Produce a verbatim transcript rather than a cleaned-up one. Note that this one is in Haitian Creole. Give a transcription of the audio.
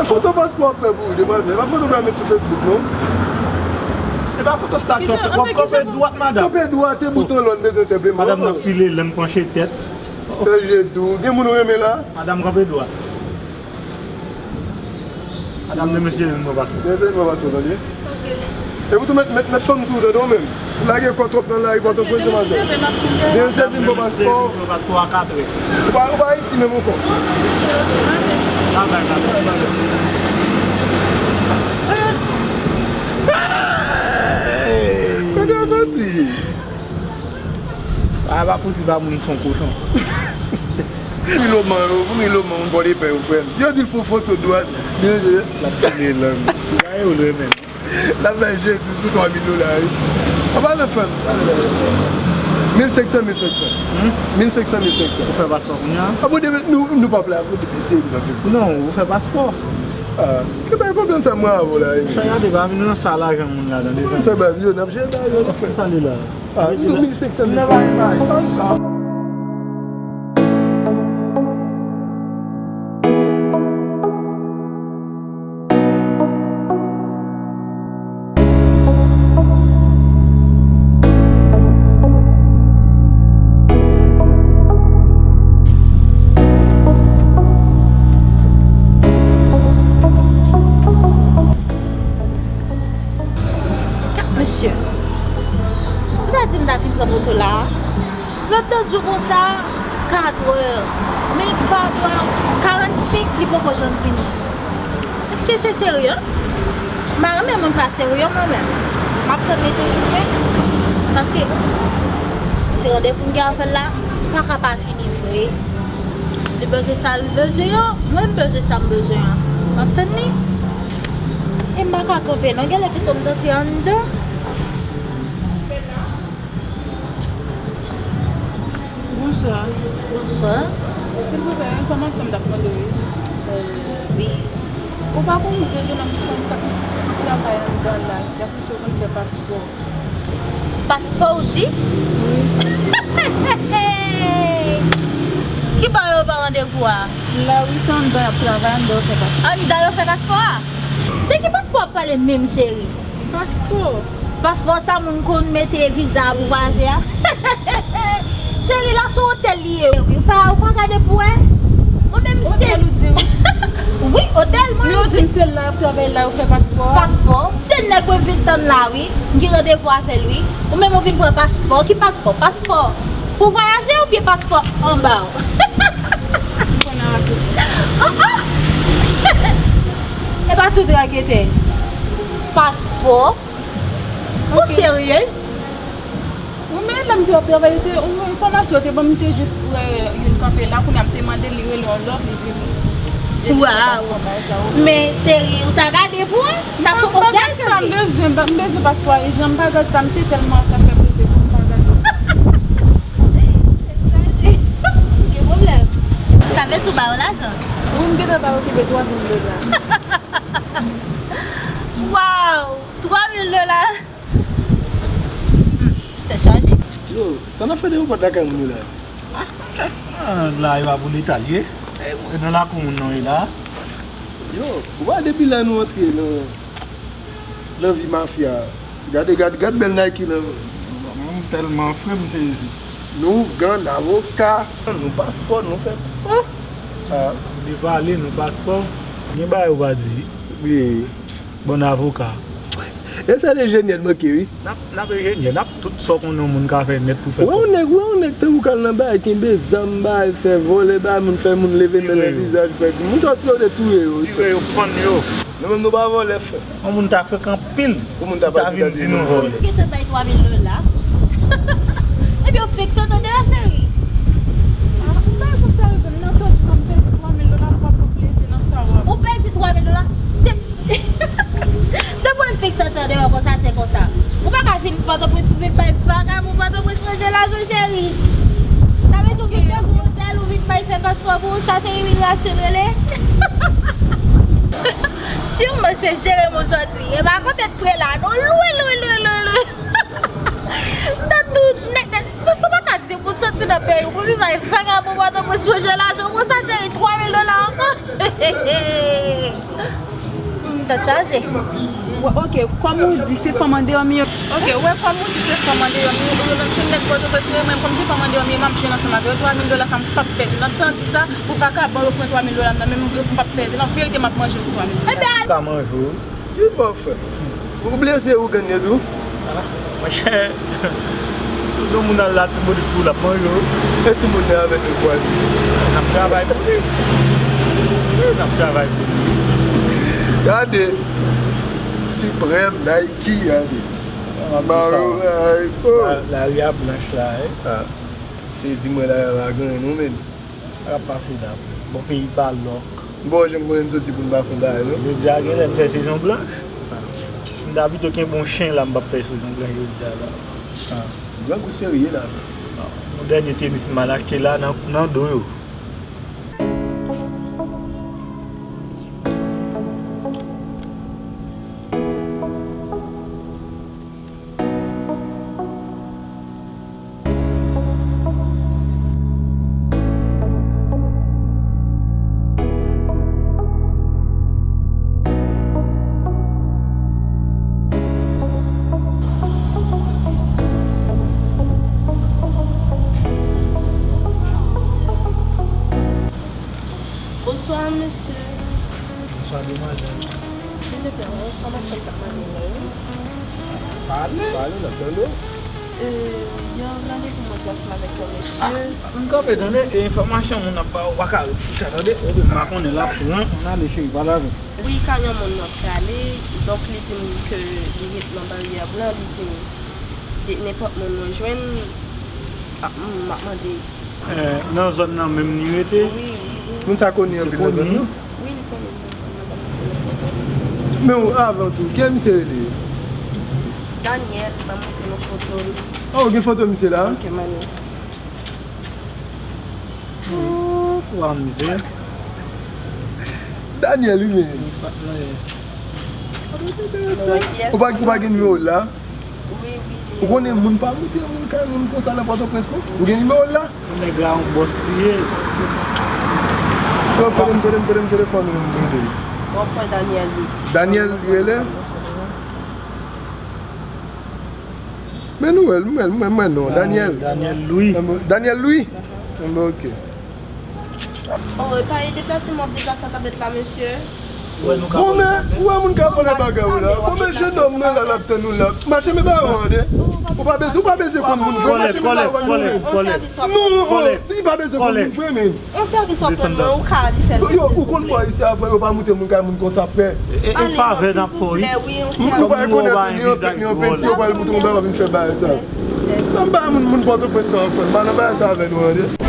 Foto paspò w ap fè pou ou, demwazèl. E pa foto w pral met sou Facebook, non. E pa foto stati w ap fè. W ap kanpe dwat, madanm. Kanpe dwat, e bouton lòn bezwen senpleman. Madanm nan file lang panche tèt. Fè je dou. Gen moun ou renmen la? Madanm kanpe dwat. Madanm, demen se vin pran paspò. Demen se vin pran paspò, tande? Ok. Epi tou, met, met, met fanm sou ou, tande w menm. Ou lage kò twòp nan lari Pòtoprens, demwazèl. Demen se vin pran paspò. Demen se vin pran paspò a katrè. Ou pa, ou pa Ayiti menm ankò. Travay, travay, travay. Kote w soti? A, pa fouti ba moun son kochon. Miloman yo, pou miloman, moun bò de pè yo, frè m. Yo di l fè yon foto dwat. L ap file lang. Gaye ou lwe menm. L ap bay je dou sou twa mil dola, wi. An palan, frè m, pale, pale. Mil senk san, mil senk san. Hmm? Mil senk san, mil senk san. Ou fè paspò kounye a? A, bon, demen, nou, nou p ap la, bon, demen, se nou p ap fè. Non, ou fè paspò. A, ki bay pwoblèm sa, mwen avè w la, wi. Sa gade, pa vin nan sa lajan moun ladan, mezanmi. Fè baz, yo, n ap jere bagay yo, n ap fè. Sa li la. Ah, mil senk san, mil senk san. Mesye, ou ta di m ta fin pran moto la a. Lòt lan di w konsa, katrè, men katrè karannsenk li poko janm vini. Èske se serye? M pa renmen moun pa serye mwen menm. M ap tann li toujou vre. Paske se randevou m gen avè l la, pa ka pa vini vre. Li bezwen sa l bezwen an, mwen m bezwen sa m bezwen an. N ap tann li. E m pa ka kanpe non, genlè pito m t antre anndan. Bonswa. Bonswa. Silvouplè, yon enfòmasyon m t ap mande w, wi. Euh, wi. Ou pa konn de jennonm ki konn k ap travay anndan la, ki ap kite w konn fè paspò? Paspò, ou di? Wi. Ki bò yo ba w randevou a? La, wi, se anndan y ap travay, anndan yo fè paspò. Anndan yo fè paspò a? De ki paspò w ap pale menm, cheri? Paspò. Paspò sa moun konn mete viza pou vwayaje a. Cheri, la se otèl li ye, wi. Ou pa, ou pa gade pou wè? Ou menm se otèl ou di, wi. Wi, otèl, mwen menm se. Yo di m se la y ap travay, la yo fè paspò a. Paspò. Se nèg mwen vin tann la, wi. M gen randevou avè l, wi. Ou menm ou vin pran paspò. Ki paspò? Paspò pou vwayaje oubyen paspò anba w? M pran nan raketè. Oh, oh! E pa tout raketè. Paspò? Ou seryez? Wi, men lè m te ap travay, yo te, yon enfòmasyon yo te ban m, m te jis wè youn kanpe la, kounye a m te mande l, li rele yon lòt, li di m, li di m paspò bagay sa yo. Men, cheri, ou ta gade pou wè? Sa se otèl, cheri. M bezwen, m bezwen paspò a, e jan m pa gad sa, m te tèlman ap fè prese pou m pa gade sa. Gen pwoblèm. Sa vle di ou ba yo lajan? Wi, m gentan ba yo kebe twa mil dola. Waw! Twa mil dola. Hmm, tèt chaje. Yo, sa n ap fè devan pòt lakay moun yo la? Ah, ah, la, e pa pou Leta l ye. E, e nan lakou moun nan, e la. Yo, ou pa depi la nou antre nan, nan vi mafya. Gade, gade, gade bèl Nike nan men w. M tèlman fre, m sezi. Nou ougan, avoka. Nou paspò, nou fè. Oh! Ah. Li pale, nou paspò. Gen bagay ou pa di. Wi. Bon avoka. E sèl enjenyè n manke, wi. N ap, n ap enjenyè, n ap tout sa w konnen yon moun ka fè nèt pou fè kòb. Wè yon nèg, wè yon nèg tankou w k al nan bagay, kenbe zam, bagay, fè vòlè, bagay, moun fè moun leve men nan vizaj, fè moun sa si yo te touye yo. Tire yo, pann yo. Nou menm nou pa vòlè, frè. Yon moun ta frekan anpil. Yon moun ta pa di nou vòlè. Ou gentan bay twa mil dola. Ebyen, ou fikse tande a, cheri. Ah, ou bay konsa rive m nan tòti sa, m pèdi twa mil dola, m pa pran plezi nan sa w ap. Ou pèdi twa mil dola? Depi w fin sot andeyò konsa, se konsa. Ou pa ka vin Pòtoprens pou vin bay vagabon Pòtoprens manje lajan, cheri. Sa vle di ou vin devan otèl, ou vin bay fè paspò pou ou, sa se imigrasyon rele? Siman se jere moun sòti. E pa kote t pre la, non, lwen, lwen, lwen, lwen, lwen. Nan tout nèt, nèt. Paske w pa ka di pou soti nan peyi w, pou vin bay vagabon Pòtoprens manje lajan konsa, cheri, twa mil dola ankò. Tèt chaje. Wè, ok, kòm ou di, se fanm andeyò m ye. Ok, wè, kòm ou di, se fanm andeyò m ye, ou menm se nèg Pòtoprens ou ye, mwen, kòm se fanm andeyò m ye, m ap jwenn ansanm avè yo, twa mil dola sa m p ap pèdi l. Nan tan di sa, pou vakabon yo pran twa mil dola m nan men m, m p ap pèdi l. An verite, m ap manje l pou twa mil dola. Ebyen, al. Ka manje w. Ki pa fè? Ou bliye se ougan yo tou? Ah, monchè, tout moun al Latibonit pou l ap manje w. E si moun nan avèk nou kwaze? N ap travay pou li. Wi, n ap travay pou li. Gade, Supreme, Nike, gade. Ah, Maroon, ay, oh. La, lari a blanch la, eh. Ah, sezi mwen la, la gen nou menm. Sa k ap pase la? Bon, peyi pa lòk. Bon, jan m konnen n soti pou n pa fè bagay, non? Jodi a genlè n fè sezon blanch. M ta pito kenbe yon chen la, m p ap fè sezon blanch jodi a la. Ah. Grangou serye la. Ah, yon dènye tenis m al achte la nan, nan do yo. Bonswa, mesye. Bonswa, demwazèl. Silvouplè, yon enfòmasyon m t ap mande la, wi. Pale, pale, n ap tande w. E, yè, m gade pou mwen plas m avèk yon mesye. Ah, m kanpe, tande. E, enfòmasyon moun ap ba w, ou pa ka ret chita, tande. Tande, m pa konnen l ap pran, ann ale, cheri, pale avè m. Wi, kay yon moun nan prale, donk li di m ke li ret nan baryè blan, li di m, de, nenpòt moun mwen jwenn, m ap, m ap mande. Eh, nan zòn nan menm li rete? Wi, wi, wi. Moun sa koni anpil nan zòn nan? Wi, li koni nan zòn nan, ban m montre nou foto. Men w, avan tou, kijan misye rele? Daniel, ban m montre nou foto l. Oh, gen foto misye la? Ok, mami. Oh, kwa misye. Daniel, wi, men. Ou pa, ou pa gen nimewo l la? Wi, wi. Ou konnen moun pa moute moun kay moun konsa nan Pòtoprens, non? Ou gen nimewo l la? Nèg la yon bòs li ye. Yo, pran, pran, pran telefòn ou, m rele. Bon, pran Daniel, wi. Daniel, li rele? Men nou wè l, mwen, mwen, mwen non, Daniel. Daniel Louis. Daniel Louis? Enben, ok. Oh, e pa e deplase m w ap deplase atavèt la, mesye. Bon, men, ou wè moun ka pale bagay ou la. Bon, men, jennonm nan la, l ap tann ou la. Mache, men ba ou ande. Ou pa bezwen, ou pa bezwen konn moun vre. Mache, men ba ou ande. Non, li pa bezwen konn moun vre, men. On sèvis w ap rann mwen, ou ka al fè l. Yo, ou konn bò isi a, frè, yo pa moute moun kay moun konsa, frè. E, e favè n ap fè w, wi. Ou pa rekonèt ou, ni yon penti, ou pral moute moun bagay, w ap vin fè bagay sa. Sa m pa moun, moun Pòtoprens sa, frè. M pa nan bagay sa avè nou, ande.